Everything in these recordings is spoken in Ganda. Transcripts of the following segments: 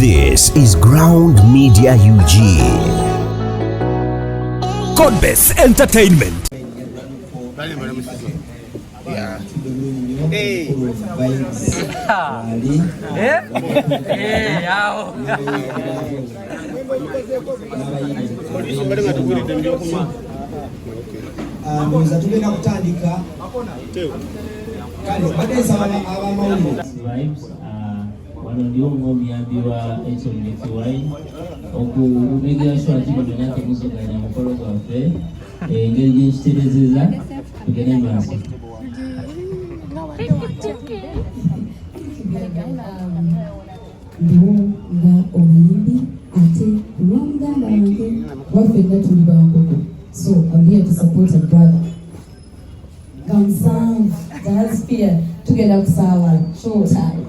This is Ground Media UG. Codebase Entertainment. Ndowooza tugenda kutandika. Kale mbadde nsaba abamawulire. Vibes, wano ndiwo ng'omuyambi wa HMDTY okumegira sure nti byonna temuzoganya mukolo gwaffe, engeri gye nkitereezeza tugende mu maaso. Ndiwo nga omuyimbi ate olwa muganda wange waffe tuli bankoko, so I'm here to support a brother. Nga 7 Jahazi tugenda kusaabala showtime.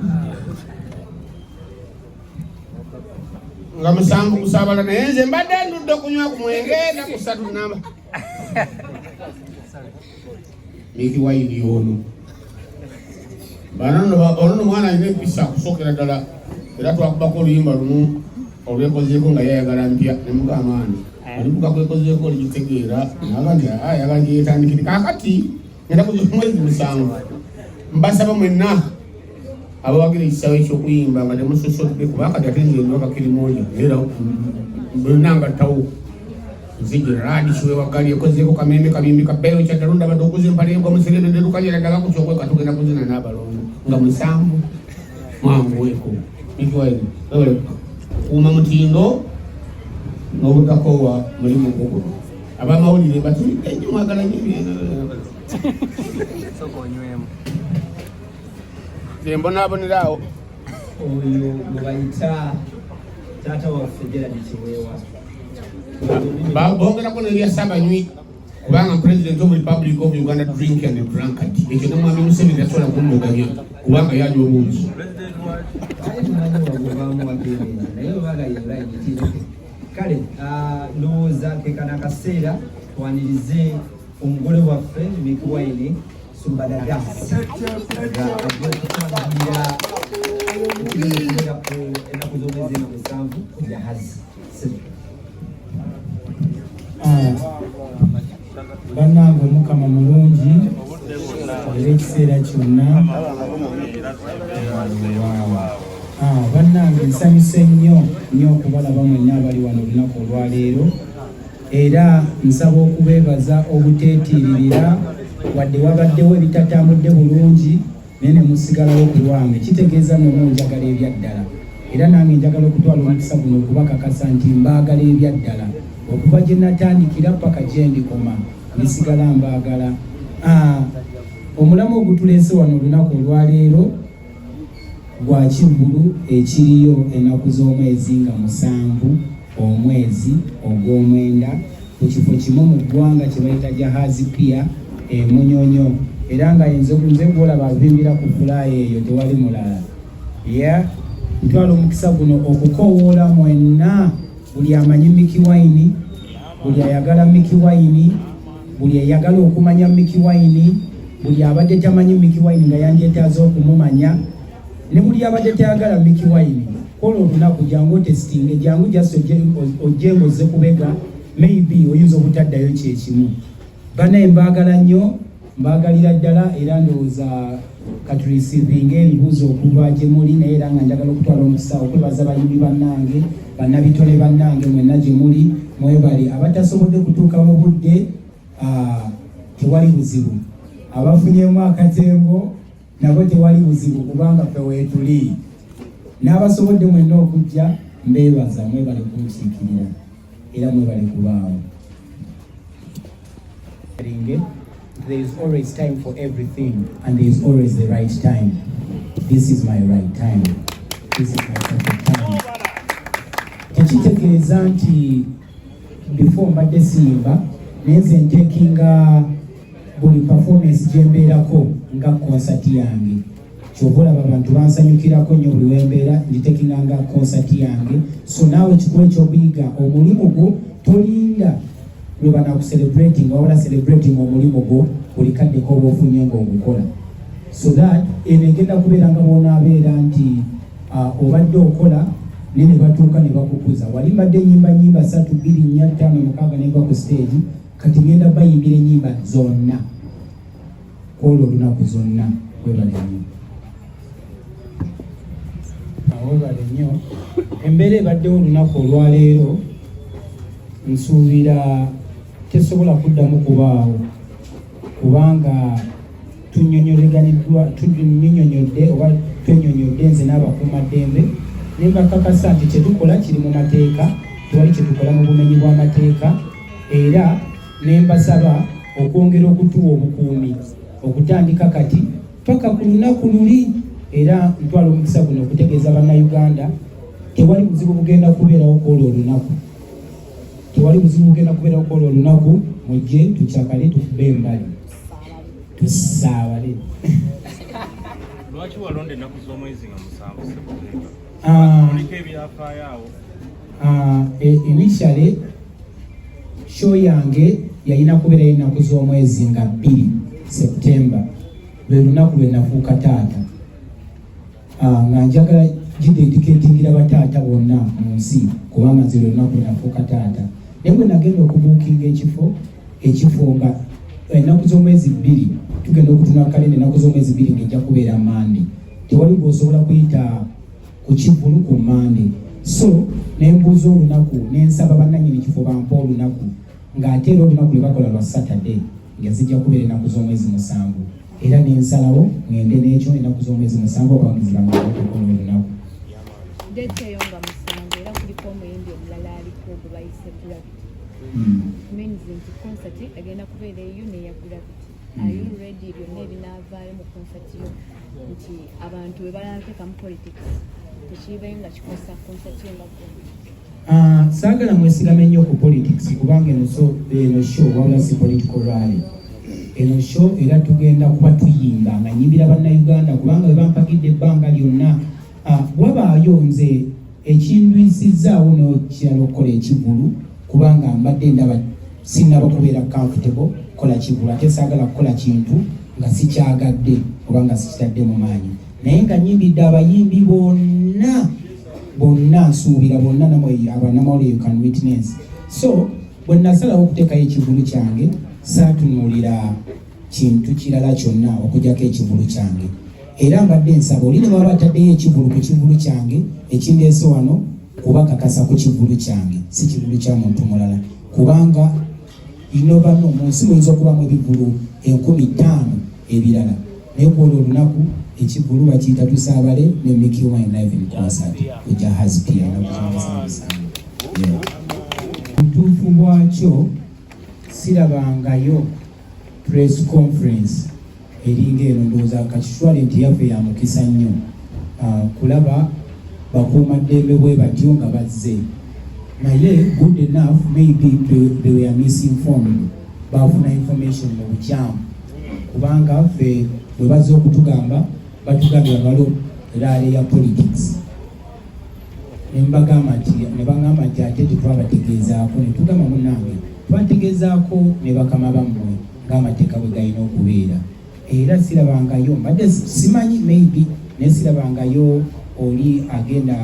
Nga 7 kusaabala, naye nze mbadde ndudde okunywa ku mwenge ennaku 3 namba. Mikie Wine ono. Bano ono mwana alina empisa kusookera ddala, era twakubako oluyimba lumu olwekozeeko nga yayagala mpya ne mugamba nti olibuka kwekozeeko oligitegeera, naga nti ayagala gyeyetandikire. Kaakati ngenda kuza omwezi 7, mbasaba mwenna abawagira ekisawo eky'okuyimba nga temusosodde, kuba kati ate nze ndi wakakirimoja era bonna nga ttawo. Nzije radi shiwe wagali ekozeeko kameme kabimbi kabeeyo kyaddalunda badde okuza empale y'egwa muserebe nderukanyera ddala ku kyokweka tugenda kuzina n'abalongo nga 7 mwanguweeko. Mikie Wine, webale kuuma mutindo n'obutakoowa mulimu guguno. Abamawulire batulidde nnyo, mwagala nnyo ebintu. Nze mbonaabonera awo. Oyo gwe bayita taata waffe Gerald Kiweewa. Bongerako n'erya Ssaabanywi, kubanga President of Republic of Uganda drink and drunkard. Ekyo ne Mwami Museveni tasobola kumbuganya kubanga yanywa obuugi. Kale tumanyi waguvaamu wakeereera, naye obaga ye line kireke. Kale, ndowooza ke kano akaseera twanirize omugole waffe Mikie Wine Sumbadadas nga ajja okutwanirira ekigenda okubeera ku ennaku z'omwezi nga 7 ku Jahazi. Bannange Omukama mulungi era ekiseera kyonna. Bannange nsanyuse nnyo nnyo okubalaba mwenna abali wano olunaku olwaleero, era nsaba okubeebaza obuteetiiririra wadde wabaddewo ebitatambudde bulungi, naye ne musigalawo ku lwange. Kitegeeza nno munjagala ebyaddala, era nange njagala okutwala omukisa guno okubakakasa nti mbaagala ebyaddala okuva gye natandikira paka gye ndikoma, ndisigala mbaagala. Omulamu ogutuleese wano olunaku olwaleero gwa kivvulu ekiriyo ennaku z'omwezi nga 7 omwezi ogw'omwenda ku kifo kimu mu ggwanga kye bayita Jahazi Pier e Munyonyo, era nga nze gw'olaba avimbira ku fulaaya eyo, tewali mulala. Ntwala omukisa guno okukoowoola mwenna, buli amanyi Mikie Wine, buli ayagala Mikie Wine, buli ayagala okumanya Mikie Wine, buli abadde tamanyi Mikie Wine nga yandyetaaze okumumanya, ne buli abadde tayagala Mikie Wine, kola olunaku jangu otesitinge, jangu just ojje ng'ozze kubega, maybe oyinza obutaddayo kyekimu. Bannaye mbaagala nnyo, mbaagalira ddala, era ndowooza katureceivinga ebibuuzo okuva gye muli, naye era nga njagala okutwala omukisa okwebaza bayimbi bannange, bannabitole bannange mwenna gye muli, mwebale. Abatasobodde kutuuka mu budde, tewali buzibu, abafunyemu akatengo nabo tewali buzibu, kubanga ffe weetuli. N'abasobodde mwenna okujja mbeebaza, mwebale kunkiikirira era mwebale kubaawo. There is always time for everything and there is always the right time. This is my right time. This is my perfect time. Tekitegeeza nti before mbadde siyimba, naye nze ntekinga buli performance gye mbeerako nga concert yange. Kyova olaba abantu bansanyukirako nnyo, buli wembeera ngitekinga nga concert yange. So naawe kikuwa ekyokuyiga, omulimu gwo tolinda lwe banakucelebrating, wabula celebrating omulimu gwo buli kadde k'oba ofunye ng'ogukola, so that eno egenda kubeera nga bw'onaabeera nti obadde okola. Naye ne batuuka ne bakukuza. Wali mbadde nnyimba nnyimba ssatu, bbiri, nnya, ttaano, mukaaga, ne nva ku stage. Kati ngenda bayimbira ennyimba zonna kwolwo olunaku zonna. Webale nnyo. Webale nnyo. Embeera ebaddewo olunaku olwaleero nsuubira tesobola kuddamu kubaawo, kubanga tunyonyoleganiddwa, tunyonyodde oba twenyonyodde nze n'abakuumaddembe ne mbakakasa nti kyetukola kiri mu mateeka, tewali kyetukola mu bumenyi bw'amateeka, era ne mbasaba okwongera okutuwa obukuumi okutandika kati paka ku lunaku luli. Era ntwala omukisa guno okutegeeza Bannayuganda, tewali buzibu bugenda kubeerawo kwolwo olunaku, tewali buzibu bugenda kubeerawo kwolwo olunaku. Mujje tukyakale, tukube embali, tusaabale. Lwaki walonda ennaku z'omwezi nga 7 Septemba? Oliko ebyafaayo awo? Initially show yange yalina kubeerayo ennaku z'omwezi nga 2 September, lwe lunaku lwe nafuuka taata. Nga njagala gidedicatingira bataata bonna mu nsi, kubanga nze lwe lunaku lwe nafuuka taata. Naye bwe nagenda okubuukinga ekifo nga ennaku z'omwezi 2, tugenda okutuna kalenda, ennaku z'omwezi 2 ng'ejja kubeera Mande. Tewali gwosobola kuyita ku kivvulu ku Mande. So nembuuza olunaku, nensaba bannannyini kifo bampe olunaku, ng'ate era olunaku lwe bakola lwa Saturday, nga zijja kubeera ennaku z'omwezi 7. Era nensalawo ngende n'ekyo, ennaku z'omwezi 7, abawagizi bange okukola olunaku. Date eyo nga 7, era kuliko omuyimbi omulala aliko gwe bayise Gravity. Means nti concert egenda kubeera eyo neya Gravity. Are you ready, byonna ebinaavaayo mu concert yo, nti abantu bwe banateekamu politics tekiibayo nga kikosa concert yo nga gwe? Saagala mwesigame nnyo ku politics, kubanga eno so eno show wabula si political rally. Eno show era tugenda kuba tuyimba nga nyimbira Bannayuganda, kubanga bwe bampagidde ebbanga lyonna. Wabaayo nze ekindwisizzaawo n'okirala okukola ekivulu, kubanga mbadde ndaba sinnaba kubeera comfortable kukola kivulu, ate saagala kukola kintu nga sikyagadde oba nga sikitadde mu maanyi. Naye nga nyimbidde abayimbi bonna bonna, nsuubira bonna namwe abanamawulire you can witness. So bwe nasalawo okuteekayo ekivulu kyange, saatunuulira kintu kirala kyonna okuggyako ekivulu kyange. Era mbadde nsaba oli ne bwaba ataddeyo ekivulu ku kivulu kyange, ekindeese wano kubakakasa ku kivulu kyange, si kivulu kya muntu mulala, kubanga ino bano mu nsi muyinza okubamu ebivulu 5000 ebirala, naye kwolwo olunaku ekivulu bakiyita Tusaabale ne Mikie Wine live in concert ku Jahaz Pier ennaku z'omwezi 7. Yeah. Butuufu bwakyo sirabangayo press conference eringa eno. Ndowooza kakitwale nti yaffe ya mukisa nnyo kulaba bakuumaddembe bwe batyo nga bazze. Naye good enough, maybe they were misinformed, bafuna information mu bukyamu, kubanga ffe bwe bazze okutugamba, batugambye bano waliwo rally ya politics, nembagamba nti, ne bagamba nti ate tetwabategeezaako. Ne tugamba, munnange, twategeezaako ne bakama bammwe ng'amateeka bwe galina okubeera. Era sirabangayo, mbadde simanyi maybe, naye sirabangayo oli agenda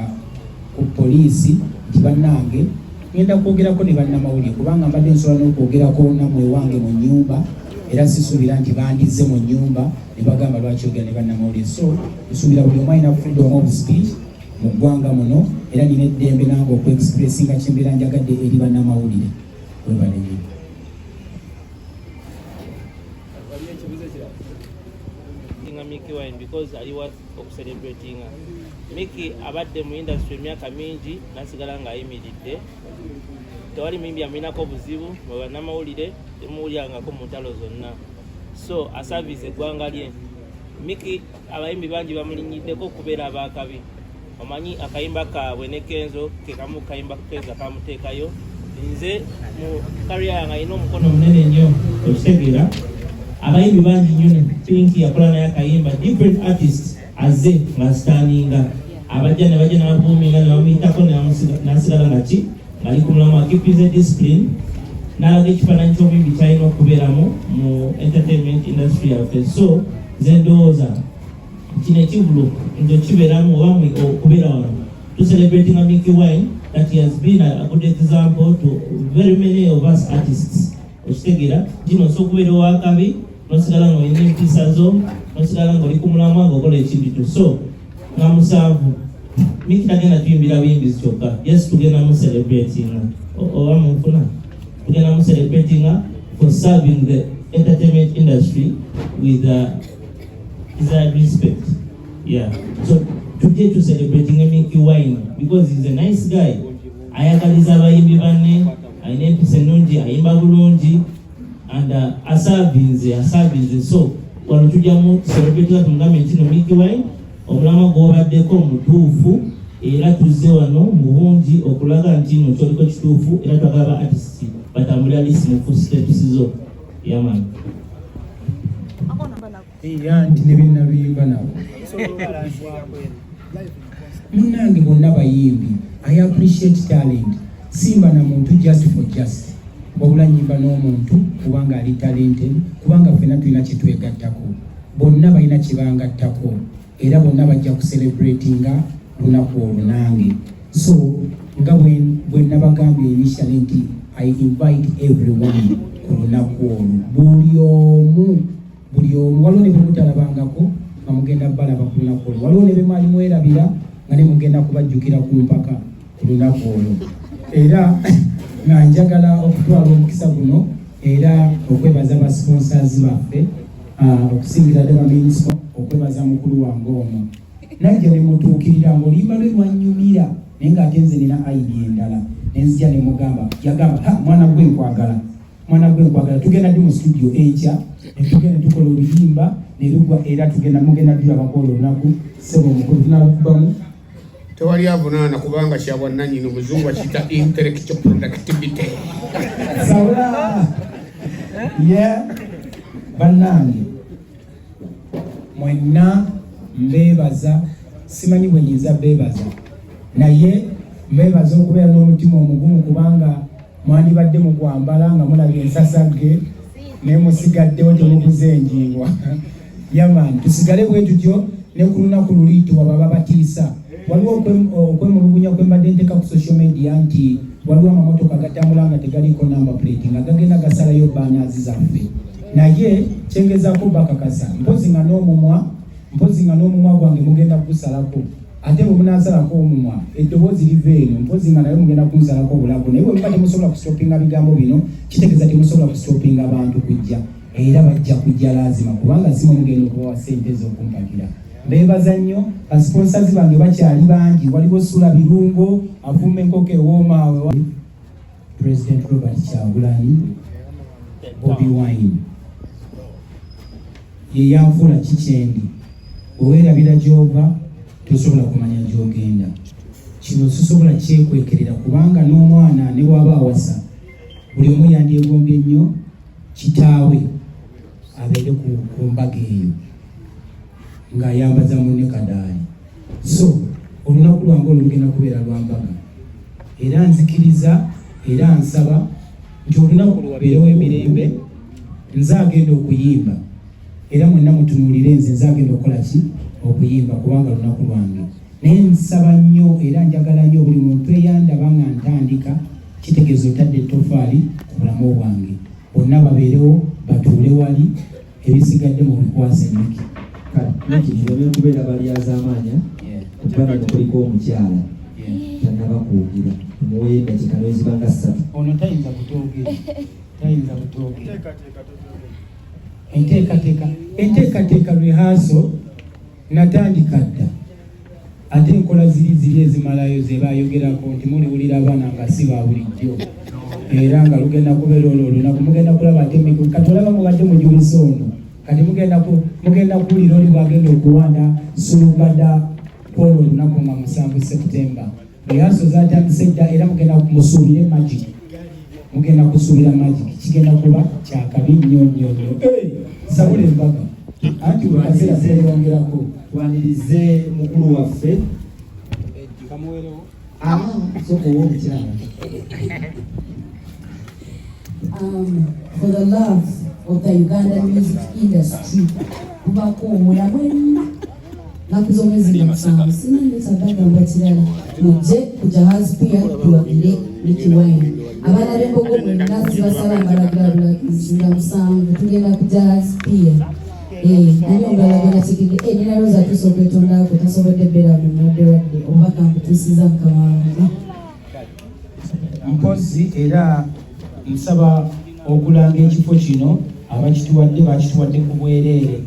ku poliisi nti bannange ngenda kwogerako ne bannamawulire, kubanga mbadde nsobola n'okwogerako nammwe ewange mu nnyumba, era sisuubira nti bandizze mu nnyumba ne bagamba lwaki ogera ne bannamawulire. So nsuubira buli omu alina freedom of speech mu ggwanga muno, era nina eddembe nange okuexpressinga kyembeera njagadde eri bannamawulire. Webale nnyo. Waliyo ekibuuzo ekirala? Nga Mikie Wine, because ali worth okucelebratinga. Mikie abadde mu industry emyaka mingi nasigala ng'ayimiridde, tewali muyimbi amulinako obuzibu. Mwe bannamawulire temuwulyangako mu ntalo zonna, so aservinze eggwanga lye. Mikie abayimbi bangi bamulinyiddeko okubeera abakabi. Omanyi akayimba kaabwe ne Kenzo ke kamu kayimba Kenzo akamuteekayo. Nze mu career yange alina omukono munene nnyo, okitegeera? Abayimbi bangi nnyo ne Pinky yakola naye akayimba, different artists azze nga standinga, abajja ne bajja n'ababuuminga ne bamuyitako n'asigala nga ki ng'ali ku mulamwa, keepinze discipline, n'alaga ekifaananyi ky'omuyimbi kyalina okubeeramu mu entertainment industry yaffe. So nze ndowooza kino ekivulu nze kibeeramu oba okubeera wano. To celebrating Mikie Wine that he has been a good example to very many of us artists. Okitegeera kino, osobola okubeera owakabi nosigala nga olina empisa zo, nosigala nga oli ku mulamwa ng'okola ekintu kyo. So nga 7 Mikie tagenda tuyimbira buyimbizi kyokka. Yes, tugenda mu celebrating oba munfuna, tugenda mu celebrating for serving the entertainment industry with desired respect. Yeah, so tujje to celebrating Mikie Wine because he's a nice guy, ayagaliza abayimbi banne, alina empisa ennungi, ayimba bulungi and asavinze. So wano tujja mu celebrate, tumugambe nti no, Mikie Wine, omulamwa gw'obaddeko mutuufu, era tuzze wano mu bungi okulaga nti no kyoliko kituufu, era twagala ba artist batambulira lisi mu footsteps zo. Yeah man. Era nti ne bennaluyimba nabo munnange bonna bayimbi. I appreciate talent. Simba na muntu just for just, wabula nyimba n'omuntu kubanga ali talented, kubanga ffenna tulina kyetwegattako, bonna balina kyebangattako, era bonna bajja kucelebratinga lunaku olwo nange. So nga bwe nabagambye initially nti I invite everyone ku lunaku olwo, buli omu, buli omu. Waliwo ne bwemutalabangako nga mugenda balaba ku lunaku olwo, waliwo ne bemwali mwerabira nga ne mugenda kubajjukira ku mpaka ku lunaku olwo. Era nga njagala okutwala omukisa guno era okwebaza ba sponsors baffe, okusingira ddala minisita, okwebaza mukulu wange ono najja ne mutuukirira ng'oluyimba lwe lwannyumira, naye ng'ate nze nina idea endala, nenzija ne mugamba, yagamba, "Ha, mwana gwe nkwagala, mwana gwe nkwagala, tugenda ddi mu studio?" Enkya netugenda tukola oluyimba ne lugwa, era tugenda mugenda tulabako olwo olunaku. Sebo omukulu, tunalukubamu. Tewali avunaana kubanga kya bwannannyini, omuzungu akiyita intellectual productivity. Sawula ye bannange mwenna mbeebaza, simanyi bwe nyinza beebaza, naye mbeebaza okubeera n'omutima omugumu, kubanga mwandibadde mugwambala nga mulabye ensasagge naye musigaddewo temuguze enjingwa. Yeah man, tusigale bwe tutyo ne ku lunaku luli tewaba babatiisa. Waliwo okwemulugunya kwe mbadde nteeka ku social media nti waliwo amamotoka agatambula nga tegaliko number plate, nga gagenda gasalayo banners zaffe, naye kyengezaako bakakasa, mpozi nga n'omumwa gwange mugenda kugusalako, ate bwe munaasalako omumwa eddoboozi liva eno, mpozi nga naye mugenda kunsalako obulago. Naye bwe muba temusobola kustopinga bigambo bino, kitegeeza temusobola kustopinga bantu kujja, era bajja kujja laazima, kubanga simu mugenda okubawa ssente ez'okumpakira. Mbeebaza nnyo. Basponsors bange bakyali bangi, waliwo Sula Birungo afumba enkoko ewoomaawe, President Robert Kyagulanyi Bobi Wine ye yanfuula kikyendi. Bweweerabira gy'ova tosobola kumanya gy'ogenda. Kino sisobola kyekwekerera, kubanga n'omwana ne bw'aba awasa, buli omu yandyegombye nnyo kitaawe abeere ku mbaga eyo ng'ayambaza munne kadaali. So olunaku lwange olwo lugenda kubeera lwa mbaga, era nzikiriza era nsaba nti olunaku lwabeerewo emirembe. Nze agenda okuyimba, era mwenna mutunuulire nze, nze agenda okukola ki? Okuyimba, kubanga lunaku lwange. Naye nsaba nnyo era njagala nnyo buli muntu eyandaba nga ntandika, kitegeeza otadde ettofaali ku bulamu bwange. Bonna babeerewo, batuule wali, ebisigadde mu bikwasa emiki. Kale Mikie, tuleme kubeera balyazaamaanya. Kuba nno kuliko omukyala tannaba kwogera, tumuweyo eddakiika neziba nga 3. Ono tayinza kutoogera, tayinza kutoogera. Enteekateeka, rehearsal natandika dda, ate enkola ziri ziri ezimalayo zebayogerako nti muliwulira abaana nga si ba bulijjo, era nga lugenda kubeera olwo olunaku mugenda kulaba. Ate kati olaba mubadde mujulisa ono, kati mugenda kuwulira oli bwagenda okuwanda sulubada kwolwo olunaku nga 7 September. Rehearsal zatandise dda, era mugenda musuubire magic, mugenda kusuubira magic, kigenda kuba kyakabi nnyo nnyo nnyo. Sabula embaga anti bwe kaseera tweyongerako. Twanirize mukulu waffe. Kamuwerewo. Ah, sooka owa omukyala. For the love of the Ugandan music industry, kubakoowoola mwenna. Naku z'omwezi nga 7. Sina nnyo bagamba kirala, mujje ku Jahaz Pier tuwagire Mikie Wine. Abaana b'embogo mwenna sibasaba, mbalagira bulagizi, nga 7 tugenda ku Jahaz Pier. Ani omulala gwe nakiikidde? Nina Rosa atuuse okwetondako, tasobodde bbeera wano, mulwadde wadde obubaka mbutuusiza mukama wange. Mpozi era nsaba okulanga ekifo kino. Abakituwadde bakituwadde ku bwereere,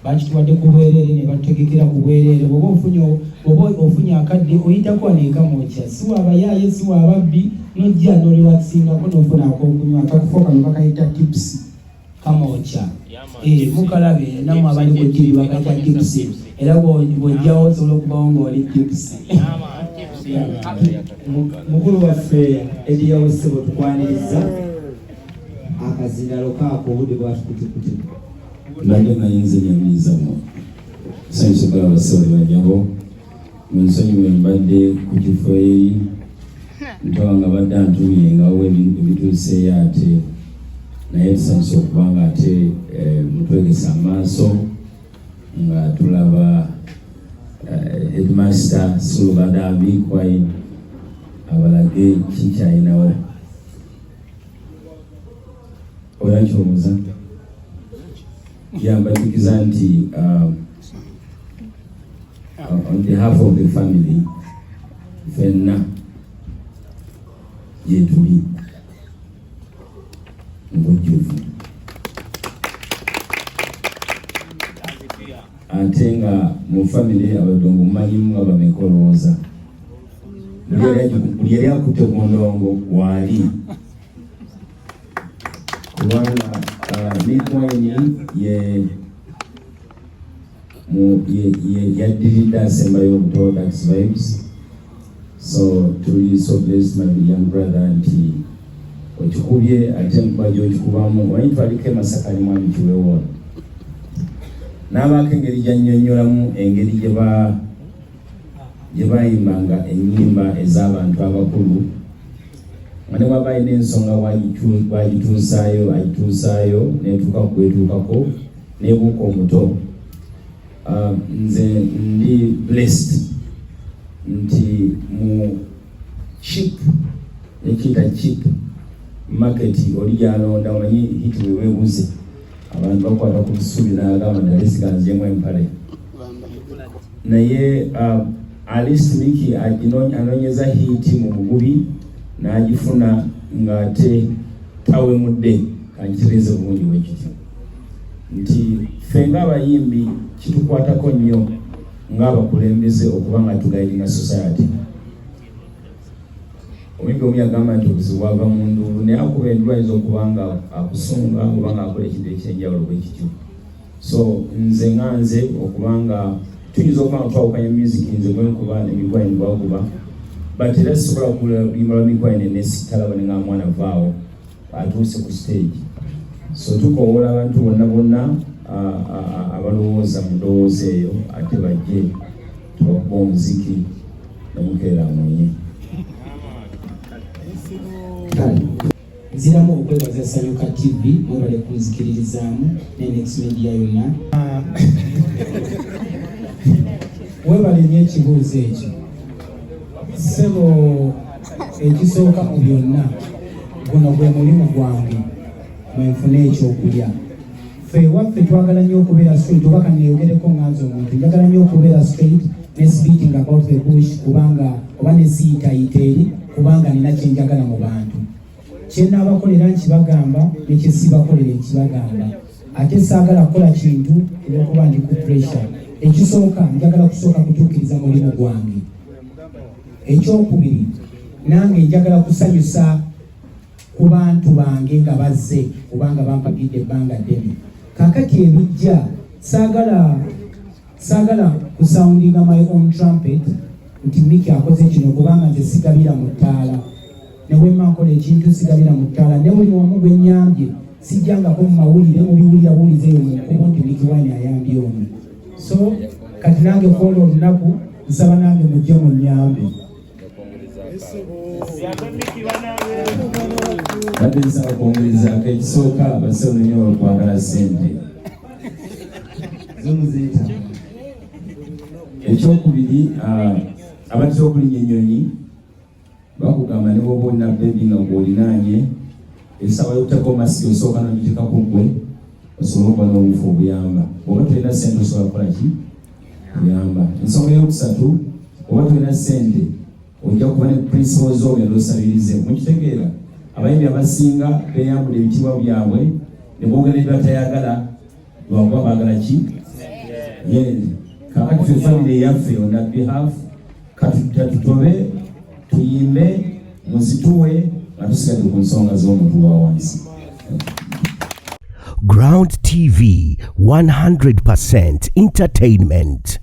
bakituwadde ku bwereere ne batutegekera ku bwereere. Bw'oba ofunye akadde, oyitako wano e Kamwokya, si waabayaaye, si waababbi, nojja norelaxingako nofuna akokunywa. Akakufo kano bakayita Tips Kamwokya. Mukalabe nammwe abali ku TV, bakayita Tips. Era bw'ojjawo osobola okubawo ng'oli tips. Mukulu waffe Ediyawo, ssebo, tukwaniriza akazindalo kaako, obudde bwatukutukutu. Mbadde manyi nze nyamirizamu nsanyusa okulaba bassebo ne bajjabo. Mu nsonyiwe, mbadde ku kifo eri ntoba nga badde antumye nga waliwo ebituuseeyo, ate naye tusanyusa okuba nga ate mutwegesa amaaso nga tulaba headmaster Sulubada Mikie abalage kikyalinawo. Oya kyobuuza yambajjukiza nti on behalf of the family, ffenna gyetuli mu bujjuvu, ate nga mu family abadongo mumanyimu nga bameka? Olowooza buli yali akutte ku ndongo waali, kubanga Mick Wine ye mu ye yaddiridde asembayo obuto Dax Vibes. So tuli so blessed, my young brother, nti okikubye ate nkuba gyokikubamu. Omanyi twaliko e Masaka ali mwami Kiwewoona n'abaako engeri gyannyonnyolamu engeri gye bayimbanga ennyimba ez'abantu abakulu, nga ne bwaba alina ensonga bwagituusaayo, agituusaayo netuuka ku kwetuukako nebuuka omuto. Nze ndi blessed nti mu cheap, nekiyita cheap market, oli gyalonda, omanyi hit weweebuze, abantu bakwata ku busubi n'agamba nti alisiganziyemu empale, naye at least Mikie anoonyeza hit mu mugubi n'agifuna ng'ate tawemudde. Kankitereeze bulungi bwekityo nti ffe ng'abayimbi kitukwatako nnyo ng'abakulembeze okuba nga tuguidinga society. Omuyimbi omu yagamba nti obuzibu bwava mu nduulu, naye akuba enduulu ayinza okuba nga akusunga oba nga akola ekintu ekyenjawulo bwe kityo. So nze nga nze, okuba nga tuyinza okuba nga twawukanya music, nze gwenkuba ne Mikie Wine gwakuba, but era sisobola kuluyimba lwa Mikie Wine nesitalaba ne nga mwana vaawo atuuse ku stage. So tukowoola abantu bonna bonna abalowooza mu ndowooza eyo, ate bajje tubakuba omuziki nemukeera mwenye. Nziramu okwebaza Sanyuka TV, mwebale kunzikiririzaamu, ne Next Media yonna. Webale nnyo ekibuuzo ekyo, ssebo. Ekisooka mu byonna, guno gwe mulimu gwange mwenfuna ekyokulya. Ffe ewaffe twagala nnyo okubeera straight, oba kaneeyogereko nga nze omuntu, njagala nnyo okubeera straight ne speaking about the bush, kubanga oba ne siyitayita eri, kubanga nina kyenjagala mu bantu. Kyenaabakolera nkibagamba, nekyesibakolera nkibagamba, ate saagala kukola kintu olwokuba ndi ku pressure. Ekisooka, njagala kusooka kutuukiriza mulimu gwange. Ekyokubiri, nange njagala kusanyusa ku bantu bange nga bazze, kubanga bampagidde ebbanga ddene. Kakati ebijja, saagala kusoundinga my own trumpet nti Mikie akoze kino, kubanga nze sigabira mu ttaala. Ne bwemma nkola ekintu, sigabira mu ttaala, ne buli wamu gwe nyambye sijjangako mu mawulire, mubiwulira buwulize eyo mu nkubo nti Mikie Wine ayambye ono. So kati nange kwola olunaku nsaba nange mujje mu nyambe. Badde nsaba kwongerezaako. Ekisooka, basewo nnyo okwagala ssente. Zomuzeeta. Ekyokubiri, abatera okulinnya ennyonyi bakugamba ne bwoba olina baby nga gw'olinaanye, essaawa y'okuteekako masiki osooka n'ogiteekako ggwe osobole okuba n'obufu obuyamba. Bw'oba tolina ssente osobola kukola ki? Kuyamba. Ensonga ey'okusatu, oba tolina ssente ojja kuba ne principles zo ogenda osabirize. Mukitegeera, abayimbi abasinga beeyambula ebitiibwa byabwe ne boogera ebyo batayagala lwakuba baagala ki. Yes. Kakati ffe family eyaffe, on that behalf, katutobe tuyimbe muzituwe nga tusigadde ku nsonga z'omuntu wa wansi. Ground TV, 100% entertainment.